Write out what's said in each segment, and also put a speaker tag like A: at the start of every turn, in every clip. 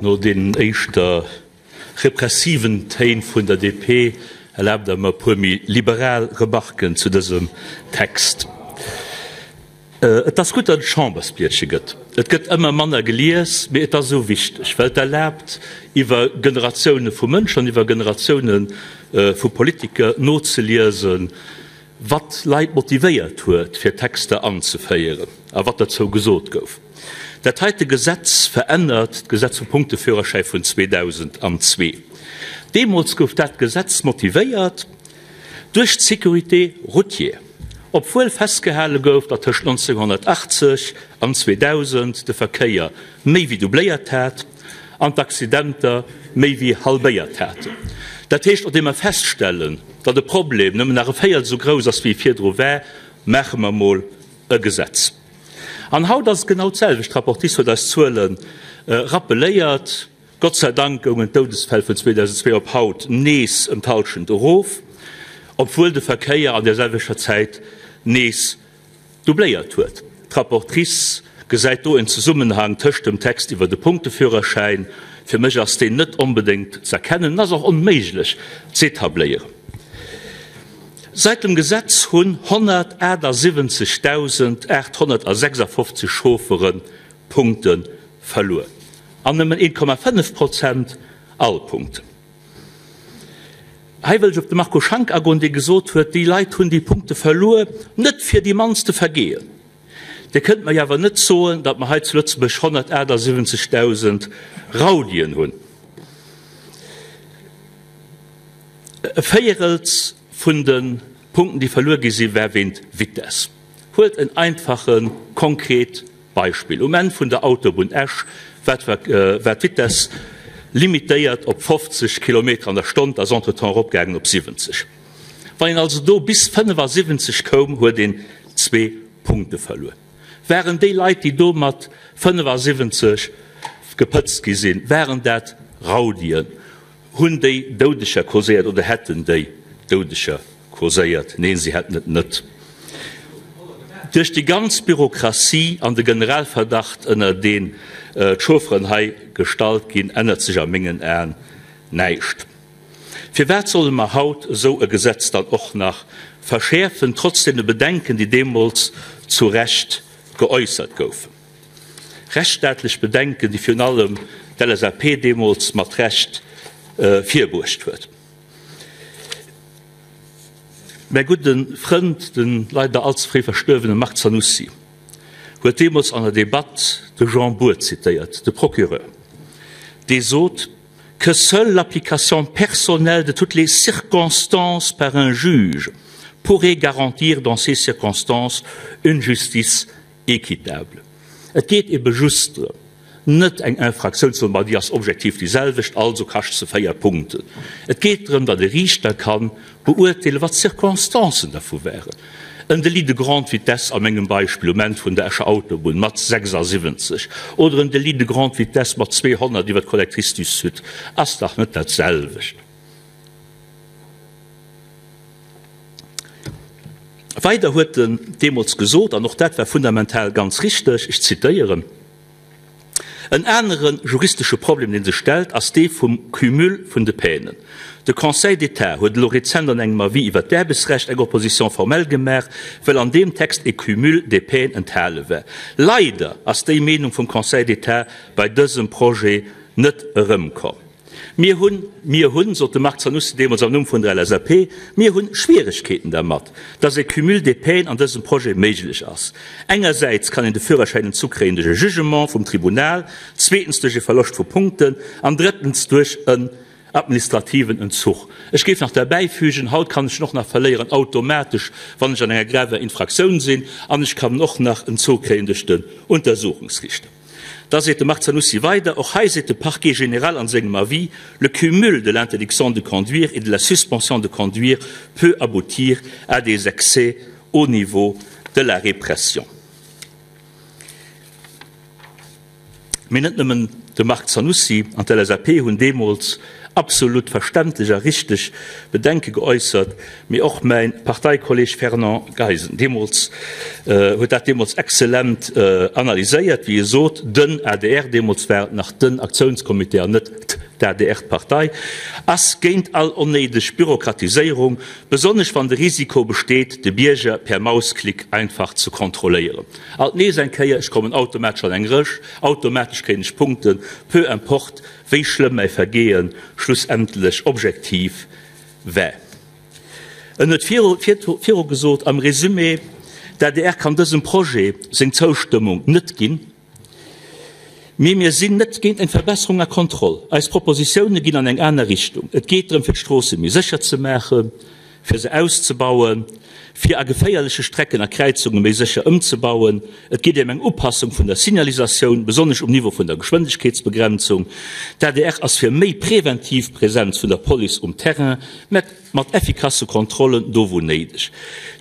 A: No deenen éischter repressiven Téin vun der DP erlaabt Der mer e puer méi liberal Remarken zu dësem Text. Et ass gutt, datt et Chambersblietche gëtt. Et gëtt ëmmer manner gelies, mee et ass esou wichteg, well et erlaabt, iwwer Generatioune vu Mënschen an iwwer Generatioune vu Politiker nozeliesen, wat Leit motivéiert huet, fir Texter anzeféieren a wat derzou gesot gouf. Dat heite Gesetz verännert d'Gesetz vum Punkteführerschäi vun 2002. Deemools gouf dat Gesetz motivéiert duerch d'Sécurité routière, obwuel festgehale gouf, datt tëscht 1980 an 2000 de Verkéier méi wéi doubléiert hat an d'Accidenter méi wéi halbéiert haten. Dat heescht, nodeem mer feststellen, datt e Problem nëmmen nach e Véierel esou grouss ass, wéi e virdru war, maache mer emol e Gesetz. An haut ass et genau d'selwecht. D'Rapportrice huet eis d'Zuele rappeléiert. Gott sei Dank goungen d'Doudesfäll vun 2002 op haut nees ëm d'Hallschent erof, obwuel de Verkéier an där selwechter Zäit nees doubléiert huet. D'Rapportrice gesäit do en Zesummenhang tëscht dem Text iwwer de Punkteführerschäin. Fir mech ass deen net onbedéngt z'erkennen en ass och onméiglech z'etabléieren. Seit dem Gesetz hunn 178.856 Chauffere Punkte verluer an nëmmen 1,5 Prozent all Punkten. Hei wëll ech op de Marco Schank agoen, dee gesot huet, déi Leit hunn déi Punkte verluer, net fir déi mannste Vergehen. Dir kënnt mer jo awer net soen, datt mer hei zu Lëtzebuerg 178.000 Raudien hunn. E Véierels vun de Punkten, déi verluer gi sinn, war wéint Vitess. Huelt en einfache konkret Beispill, Um Enn vun der Autobunn Esch war d'Vitess limitéiert op 50 Kilometer an der Stonn, ass entretemps eropgaangen op 70. Wann een also do bis 75 koum, huet een zwee Punkte verluer. Waren déi Leit, déi do mat 75 gepëtzt gi sinn, waren dat Raudien? Hunn déi Doudeger causéiert oder hätten déi Doudeger causéiert? Neen, si hätten et net. Duerch déi ganz Bürokratie an de Generalverdacht, ënner deen d'Chaufferen hei gestallt ginn, ännert sech a mengen Aen näischt. Firwat solle mer haut esou e Gesetz dann och nach verschäerfen, trotz deene Bedenken, déi deemools zu Recht geäussert goufen? Rechtsstaatlech Bedenken, déi virun allem d'LSAP deemools mat Recht virbruecht huet. Mäi gudde Frënd, de leider all ze fréi verstuerwene Marc Zanussi, huet deemools an der Debatt de Jean Bour zitéiert, de Procureur, dee sot, que seule l'application personnelle de toutes les circonstances par un juge pourrait garantir dans ces circonstances une justice Équitable. Et geet ebe just drëm, net eng Infraktioun ze soen, ma déi ass objektiv déi selwecht, also kascht se 4 Punkten. Et geet drëm, datt e Riichter ka beurteelen, wat d'Circonstancen dervu waren. En Délit de grande vitesse a mengem Beispill um Enn vun der Escher Autobunn mat 76 oder en Délit de grande vitesse mat 200 iwwer d'Collectrice du Sud ass dach net dat selwecht. Weider huet en deemools gesot, an och dat war fundamental ganz richteg, ech zitéieren, En anere juristesche Problem, dee sech stellt, ass dee vum Cumul vun de Peinen. De Conseil d'État huet elo rezent an engem Avis iwwert d'Aarbechtsrecht eng Opposition formelle gemaach, well an deem Text e Cumul des peines enthale war. Leider ass déi Meenung vum Conseil d'État bei dësem Projet net erëmkomm. Mir hunn, mir hunn, sot de Marc Zanussi deemools am Numm vun der LSAP, mir hunn Schwieregkeeten dermat, dass e Cumul des peines an dësem Projet méiglech ass. Engersäits kann een de Führerschäin entzu kréien duerch e Jugement vum Tribunal, zweetens duerch e Verloscht vu Punkten an drëttens duerch en administrativen Entzuch. Ech géif nach derbäifügen, haut kann ech en och nach verléieren automatesch, wann ech an enger graver Infraktioun sinn, an ech kann en och nach entzu kréien duerch den Untersuchungsrichter. Da seet de Marc Zanussi weider, Och hei seet de Parquet général an sengem Avis, Le cumul de l'interdiction de conduire et de la suspension de conduire peut aboutir à des excès au niveau de la répression. Mee net nëmmen de Marc Zanussi an d'LSAP hunn deemools absolut verständlech a richteg Bedenke geäussert, mee och mäin Parteikolleg Fernand Geisen deemools huet dat deemools exzellent analyséiert, wéi e sot, Den adr, deemools war et nach den Aktiounscomité an net d'ADR, d'Partei, ass géint all onnéideg Bürokratiséierung, besonnesch wann de Risiko besteet, de Bierger per Mausklick einfach ze kontrolléieren. Alt nees eng Kéier, ech kommen automatesch an eng Rësch, automatesch kréien ech Punkten, peu importe wéi schlëmm mäi Vergehen schlussendlech objektiv war. En huet viru gesot, am Résumé, D'ADR kann dësem Projet seng Zoustëmmung net ginn, mee mir sinn net géint eng Verbesserung a Kontroll. Eis Propositioune ginn an eng aner Richtung. Et geet drëm, fir d'Stroosse méi sécher ze maachen, fir se auszebauen, fir a geféierleche Strecken a Kräizunge méi sécher ëmzebauen. Et geet ém eng Upassung vun der Signalisatioun, besonnesch um Niveau vun der Geschwindegkeetsbegrenzung. D'adr ass fir méi preventiv Präsenz vun der Police um Terrain, mä mat effikasse Kontrollen do wou néideg.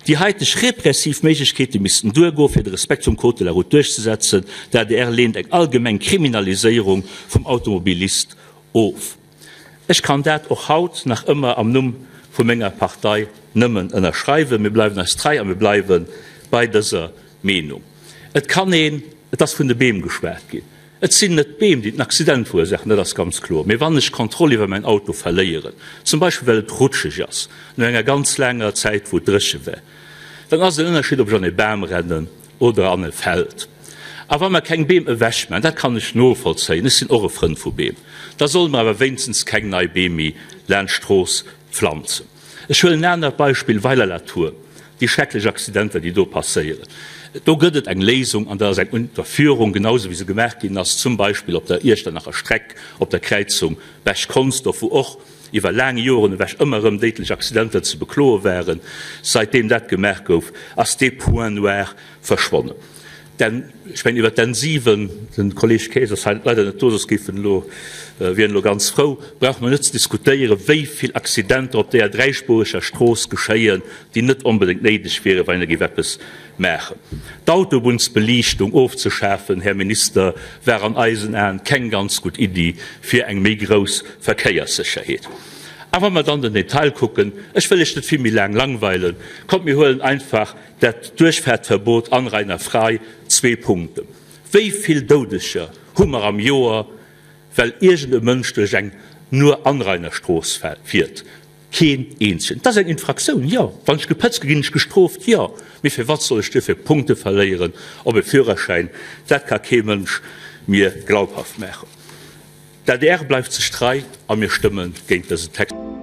A: Déi haiteg repressiv Méiglechkeete missten duergoen, fir de Respekt vum Code de la route duerchzesetzen. D'adr leent eng allgemeng Kriminaliséierung vum Automobilist of. Ech kann dat och haut nach ëmmer am Numm vu menger Partei nëmmen ënnerschreiwen. Mir bleiwen eis trei a mir bleiwe bei dëser Meenung. Et kann een, et ass vun de Beem geschwat ginn, et sinn net d'Beem, déi den Accident verursaachen, dat ass ganz kloer, mee wann ech d'Kontroll iwwer mäin Auto verléieren, zum Beispill well et rutscheg ass, no enger ganz laanger Zäit wou et dréche war, dann ass et en Ënnerscheed, ob ech an e Bam rennen oder an e Feld. A wa mer keng Beem ewechmaachen, dat kann ech novollzéien, ech sinn och e Frënd vu Beem, da solle mer awer wéinstens keng nei Beem méi laanscht d'Strooss pflanzen. Ech huelen en anert Beispill, Weiler-la-Tour, déi schrecklech Accidenter, déi do passéieren. Do gëtt et eng Léisung, an dat ass eng Unterführung, genau esou wéi se gemaach ginn ass zum Beispill op der Iechternacher Streck, op der Kräizung Bech-Consdorf, wou och iwwer laang Joren ewech ëmmer erëm déidlech Accidenter ze bekloe waren. Saitdeem dat gemaach gouf, ass dee Point noir verschwonnen. Denn, ech mengen, iwwer d'N 7, de Kolleeg Kaes ass hei leider net do, soss géif en elo, wier en elo ganz frou, brauche mer net ze diskutéieren, wéi vill Accidenter op deeër dräispureger Strooss geschéien, déi net onbedéngt néideg wieren, wann een da géif eppes maachen. D'Autobunnsbeliichtung ofzeschafen, Här Minister, war an eisen Aen keng ganz gutt Iddi fir eng méi grouss Verkéierssécherheet. A wa mer dann den Detail kucken, ech wëll Iech net vill méi laang langweilen, kommt mir huelen einfach Dat Duerchfaartverbot Anrainer frei, zwee Punkten. Wéi vill Doudeger hu mer am Joer, well iergend e Mënsch duerch eng Nur-Anrainerstrooss fiert? Keen eenzegen. Dat ass eng Infraktioun, jo. Wann ech gepëtzt ginn, ginn ech gestrooft, jo. Mee firwat soll ech duerfir Punkte verléieren op e Führerschäin? Dat ka kee Mënsch mir glaubhaft maachen. D'adr bleift sech trei a mir stëmme géint dësen Text.